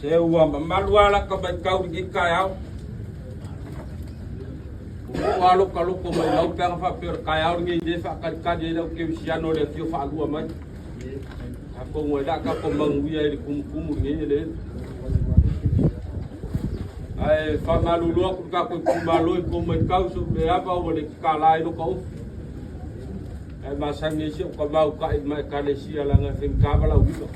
Se ua mamalu lava laka matau i lenei taeao. Ua oo lava loka loto maimau pe ana faapea o le taeao lenei lea e faatalitali ai le au kerisiano i le afio faalua mai. Atonu ai le a tatou manuia ai i le tumutumu i lenei eleele. Ae faamalulu atu i le tatou itumalo i tou matau se i ava ua le tatala ai loka upu. Ae masani ai si ou tama utai ma ekalesia leaga e faigata valaauina.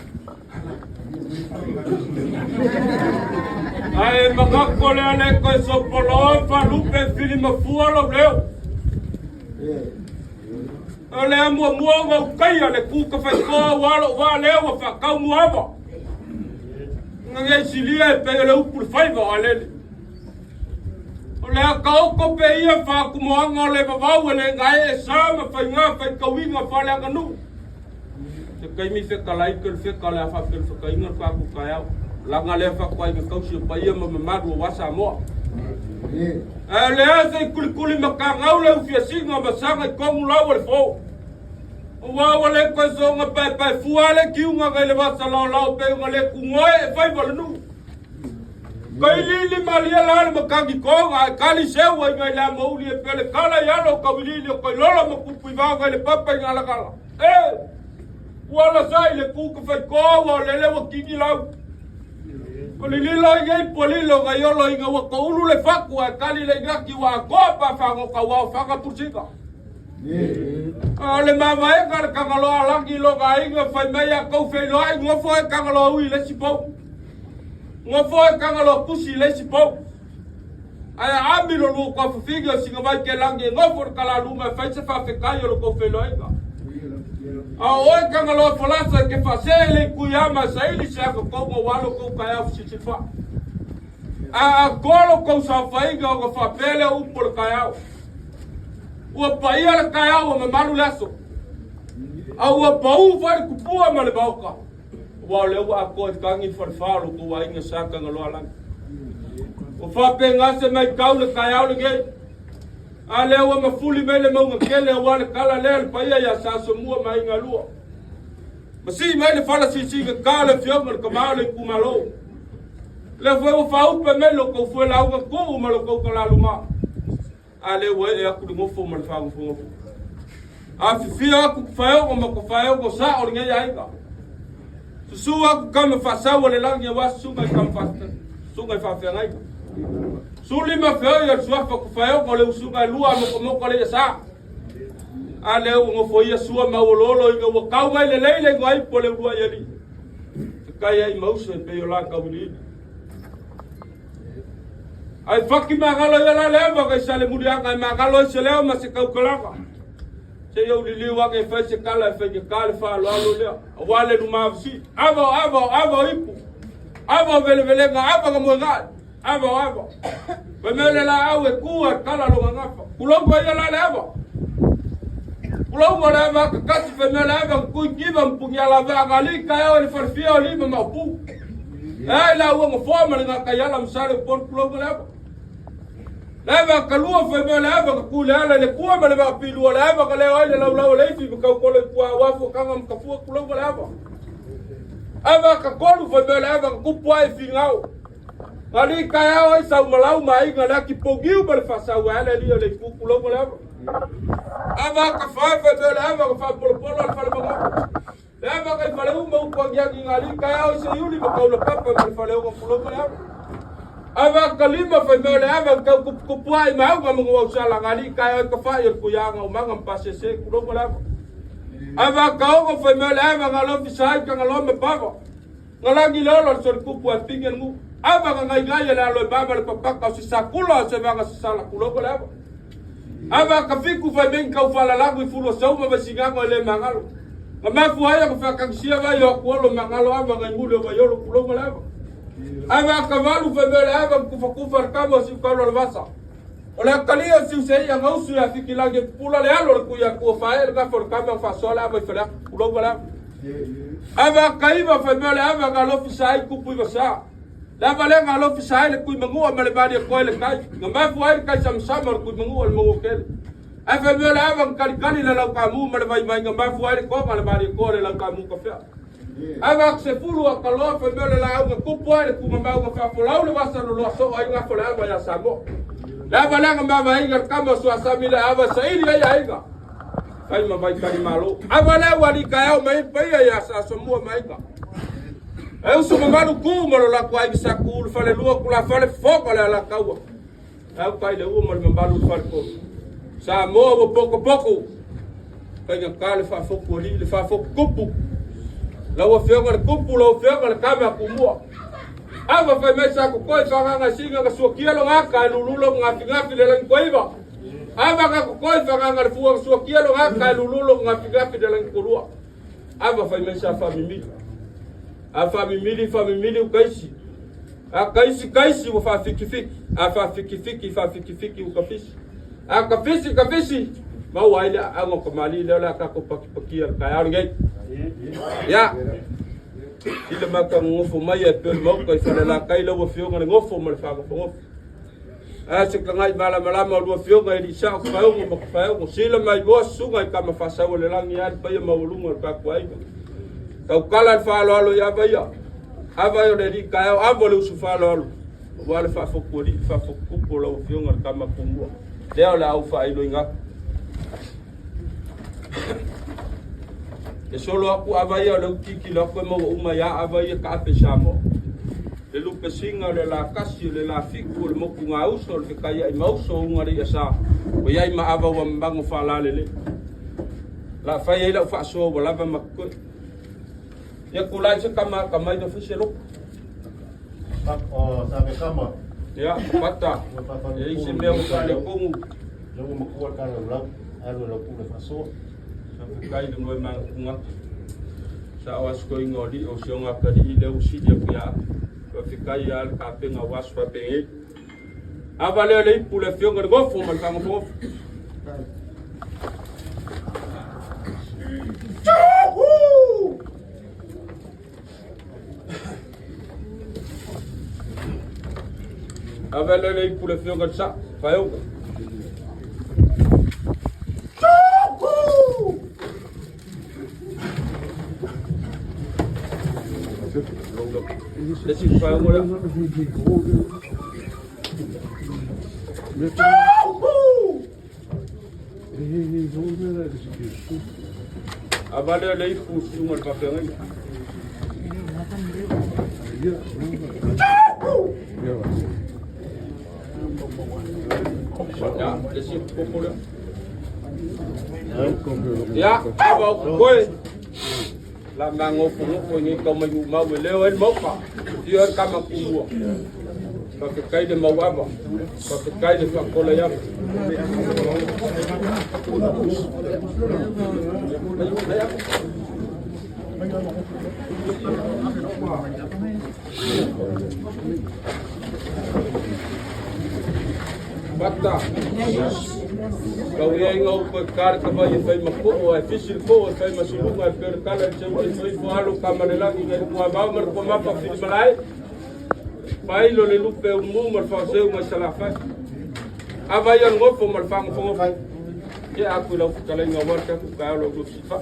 Ae manatu lea le toe sopoloa falupe filimafua lou leo. O le a muamua ona utaia le ku tafaitoa ua lou vaa lea ua faatau muava. Na nei silia e pei o le upu le faiva o alele. O le a taoto pe ia faatumoaga o le vavau e le gaee sa ma faiga faitauina faaleaganuu. Se taimi fetalai ke le feka le a faapea le fetaina le tatou taeao. Laga lea faatoaiga tausi o paia ma mamalu aua Samoa. Ae o le a se i kulikuli matagau le ufiasiga ma saga i tonu lau o le fo. Aua ua le toe soona paepae fua le kiuga nai le vasa laolao pe ona le tugoe e faiva le nuu. Kailili malie la le matagi toga ae kali seua i nai le amouli e pele kala i alo o kawilili o koilolo ma kupu i vao nai le papa i galagala. E! Ua ala sa i le ku ka faikoa ua o lele ua kini lau. O lililo i nei pualilo nai olo ina ua toulu le fatu ae kali le inaki ua atoa pa fagoka ua o faga pusiga. O le mavaega le Tagaloa lagi lona aiga fai mai a tou feiloai nofo e Tagaloa ui le isi pou. Nofo e Tagaloa pusi le isi pou. Ae aami lo lua tuafafine o Sinavai Kelagi e nofo le talaluma e fai se faafetai o lo tou feiloaiga. A o oe Tagaloa Falasa e te faasee le ituiama e saili se agatonu aua lo tou taeao fesilisilifa'a. A atoa lo tou saofaiga ona faapea lea o upu o le taeao. Ua paia le taeao ua mamalu le aso. A ua pau foi le tupua ma le maota. Aua o lea ua atoa i tagi le falefa o lo tou aiga sa Tagaloa Lagi. Ua faapena se maitau le taeao lenei. A lea ua mafuli mai le mauga tele aua le tala lea le paia ia Sa Asomua ma Aiga Lua. Ma sii mai le fala sisigata o le afioga o le tama o le itumalo. Lea foi ua faaupe mai lo tou fuelauga tuu ma lo tou talaluma. A lea ua ee atu le nofo ma le faagofogofu. Afifio atu faeogo ma faeogo sao o lenei aiga. Susu atu kama faasau o le lagi aua susuga i kama susuga i faafeagaiga. Suli ma feoi o le suafa kufaeogo o le usuga e lua a mokomoko le ia sa. A lea ua nofoia sua ma uoloolo ina ua tau mai lelei le igoa ipu o le uluai alii. Fekai ai ma uso e pei o la tauiliili. Ai faki magalo ia la le ava kai sale muliaga e magalo ai se leo ma se taukalaga. Se i ou liliu ake e fai se kala e fai ke ka le faaaloalo lea. Aua le lumavasi. Ava o ava o ava o ipu. Ava o velevelega, ava ka moegae. Ava o ava. Fai mai o le laau e ku a kala longa gafa. Kulauga ia la le ava. Kulauga le ava akakasi fai mai o le ava kui kiva mpungi ala vaa ngali kaeo e le falefia o lima maupu. E ai la ua ngofoa ma le gataiala ma sale upolu kulauga le ava. Le ava kalua fai mai o le ava ka ku le ala i le kua ma le vaapilua le ava ka leo ai le laulau o le ifi ma kaukolo i pua uafu kanga ma kafua kulauga le ava. Ava ka kolu fai mai o le ava ka kupu ai fingao. Ngali taeao ai sau malau ma aiga le aki pogiu ma le faasau ai le alii o le itu kulauga le ava. Ava ka fa fai mai o le ava ka faapolopolo le fale magogo. Le ava ka i fale uma upu agiagi ngali taeao i se iuli ma kaula papa ma le fale oga kulauga le ava. Ava ka lima fai mai o le ava ka tau kupukupu ai ma auga ma ngau sala ngali taeao i ka fai o le kuiaga o manga ma pasese kulauga le ava. Ava ka ogo fai mai o le ava nga lofi sai ka ngaloa ma pava. Ngalagi le ola o le solikupu ae pingi le nuu. Ava nga gaigai e le alo e mama le papaka o se sakula o se vaga sasala kulauga le ava. Ava ka fiku fai mei kau falalagu i fulu o sauma vai singago e le mangalo. Nga mafu ai ka whakangisia vai o aku olo mangalo ava ngai muli o vai olo kulauga le ava. Ava ka valu fai mea le ava kufa kufa le kama o siu kaula le vasa. O le akalia o siu se ia ngausu ia fikilangi e pupula le alo le kui aku o fae le gafa o le kama o faasoa le ava i fale aku kulauga le ava. Ava kaiva fai mea o le ava nga lofi sa ai kupu i vasa. Le ava lea nga lofi sa ai le kui mangua ma le mali e koe le kai. Nga mafu ai le kai samasama o le kui mangua o le maua kele. Ae fai mai o le ava na kalikali le laukamu ma le vaivaiga mafua ai le toga le malietoa le laukamu kafea. Ava atu sefulu a kaloa fai mai o le laau na tupu ai le tugamau na faafolau le vasa loloa soo ai gafo le ava ia Samoa. Le ava lea na mavaeina le tama o Suasami le ava e saili ai aiga. Fai ma vaitalimalo. Ava lea ua alii taeao mai ai le paia ia Sa Asomua ma Aiga. E uso mamalu tu ma lo latou aiga sa tu le falelua tulafale fofoga o le Alataua. Au kai le ua ma le mamalu i le faletolu. Samoa ua potopoto. Faigata le faafotu alii, le faafotu tupu. Lau Afioga le tupu, lau Afioga le tama a Tumua. Ava fai mai sa totoi fagaga e sina na suakia lo gata e lululo gafigafi le lagi toiva. Ava na totoi fagaga le fua na suakia lo gata e lululo gafigafi le lagi tolua. Ava fai mai sa faamimili. A faamimili faamimili ukaisi. A kaisi kaisi ua faafikifiki, a faafikifiki faafikifiki ua kafisi. A kafisi kafisi, maua ai le aauga o kamalii lea o le a tatou pakipakia i le taeao lenei. Ia, sila matagogofo mai e pei o le maota i Falelatai lau Afioga le nofo ma le faanofonofo. A se tagai malamalama o lua afioga i alii sao Tafaeogo ma Tafaeogo, sila mai moa susuga i tama faasau o le lagi a le paia maualuga o le tatou aiga. Tautala le faaaloalo i ava ia. Ava e o le alii taeao, ava o le uso faaaloalo, aua le faafotu alii, le faafotu tupu o lau afioga le tama tumua. Lea o le a ou faailoina atu. E solo atu ava ia o le utitilo atu e maua uma ia ava ia taape Samoa. Le lupesiga o le latasi, o le lafitu, o le motugauso, o le fetaiai mauso, o uga le iasa, ua iai ma ava ua mamago faalalelei. La fai ai lau faasoa ua lava ma totoe. Ia tulai se tama atamai na fai se loto. O sa ke kama. Ia, pata. E i se mea ua faaletonu. Lea ua matua le tala lau, alu e lau pule faasoa. Faafetai le moe manatunatu. Sa o asotoina o lii o si o atalii lea ua sili atu ia au. Faafetai ia le tapena o aso faapenei. Ava lea le ipu le afioga le gofo ma le fagofogofo. Ava lea le ipu le afioga le sa, faeuga. Le si faeuga lea. Ava lea le ipu susuga le faafeagaiga. Ya, le si popo lea. Ya, ava o koe. La magofogofo i nei taumainumau e leo ai le maoka, afio ai le tama tumua. Faafetai le mauava, faafetai le faakola i ava. Pata. Kau ia inga upo e kare ka vai e whai ma koo, e fisi le koo, e whai ma siluga, e pere kala, e seu e fai fo alo ka malelagi, ngai kua vau ma le kua mapa fili malae. Pailo le lupe umu ma le whaoseu mai salafai. Ava ia ngofo ma le whangofongofo. Ke aku i lau whakaleinga wale taku ka alo ulu sifa.